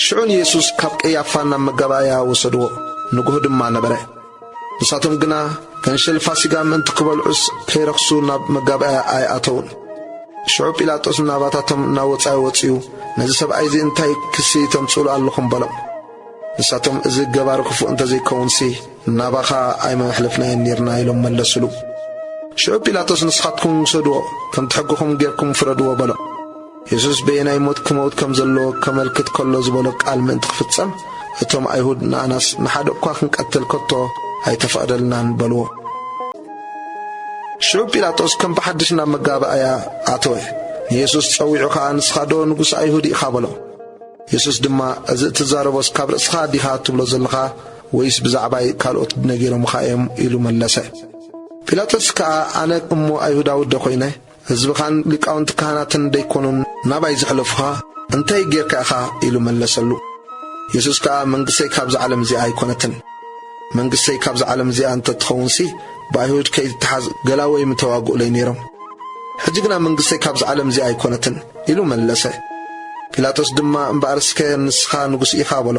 ሽዑ ንየሱስ ካብ ቀያፋ ናብ መጋባእያ ወሰድዎ። ንግሆ ድማ ነበረ። ንሳቶም ግና ገንሸል ፋሲጋ ምእንቲ ክበልዑስ ከይረኽሱ ናብ መጋባእያ ኣይኣተዉን። ሽዑ ጲላጦስ ናባታቶም እናወጻ ወጺኡ፣ "ነዚ ሰብኣይ እዚ እንታይ ክሲ ተምጽኡሉ ኣለኹም?" በሎም። ንሳቶም፣ "እዚ ገባሪ ክፉእ እንተዘይከውንሲ፣ ናባኻ ኣይመሕለፍናዮን ኔርና" ኢሎም መለሱሉ። ሽዑ ጲላጦስ፣ "ንስኻትኩም ውሰድዎ፣ ከምቲ ሕግኹም ጌርኩም ፍረድዎ" በሎም። የሱስ በየናይ ሞት ክመውት ከም ዘለዎ ከመልክት ከሎ ዝበሎ ቃል ምእንቲ ክፍጸም፣ እቶም ኣይሁድ፣ "ንኣናስ ንሓደ እኳ ክንቀትል ከቶ ኣይተፈቕደልናን" በልዎ። ሽዑ ጲላጦስ ከም ብሓድሽ ናብ መጋባእያ ኣተወ። ንየሱስ ጸዊዑ ኸኣ፣ "ንስኻ ዶ ንጉስ ኣይሁድ ኢኻ?" በሎ። የሱስ ድማ፣ "እዚ እትዛረቦስ ካብ ርእስኻ ዲኻ ትብሎ ዘለኻ፣ ወይስ ብዛዕባይ ካልኦት ነጊሮምኻ እዮም?" ኢሉ መለሰ። ጲላጦስ ከኣ፣ "ኣነ እሞ ኣይሁዳዊ ዶ ኾይነ? ህዝብኻን ሊቃውንቲ ካህናትን ደይኮኑን ናባይ ዘሕለፉኻ? እንታይ ጌርካ ኢኻ?" ኢሉ መለሰሉ። የሱስ ከኣ፣ "መንግስተይ ካብዛ ዓለም እዚኣ ኣይኮነትን። መንግስተይ ካብዛ ዓለም እዚኣ እንተ ትኸውንሲ፣ ብኣይሁድ ከይትተሓዝ ገላወይ ምተዋግኡለይ ነይሮም። ሕጂ ግና መንግስተይ ካብዛ ዓለም እዚኣ ኣይኮነትን" ኢሉ መለሰ። ጲላጦስ ድማ፣ "እምበኣር እስከ ንስኻ ንጉስ ኢኻ?" በሎ።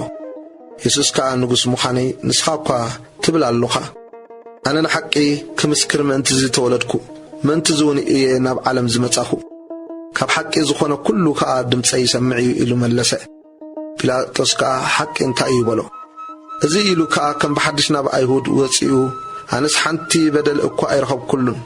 የሱስ ከኣ፣ "ንጉስ ምዃነይ ንስኻ እኳ ትብል ኣሎኻ። ኣነ ንሓቂ ክምስክር ምእንቲ እዚ ተወለድኩ፣ ምእንቲ እዚ እውን እየ ናብ ዓለም ዝመጻኹ። ካብ ሓቂ ዝኾነ ኩሉ ከኣ ድምጸይ ይሰምዕ እዩ" ኢሉ መለሰ። ጲላጦስ ከኣ፣ "ሓቂ እንታይ እዩ?" በሎ። እዚ ኢሉ ከኣ ከም ብሓድሽ ናብ ኣይሁድ ወጺኡ፣ "ኣነስ ሓንቲ በደል እኳ ኣይረኸብኩሉን፣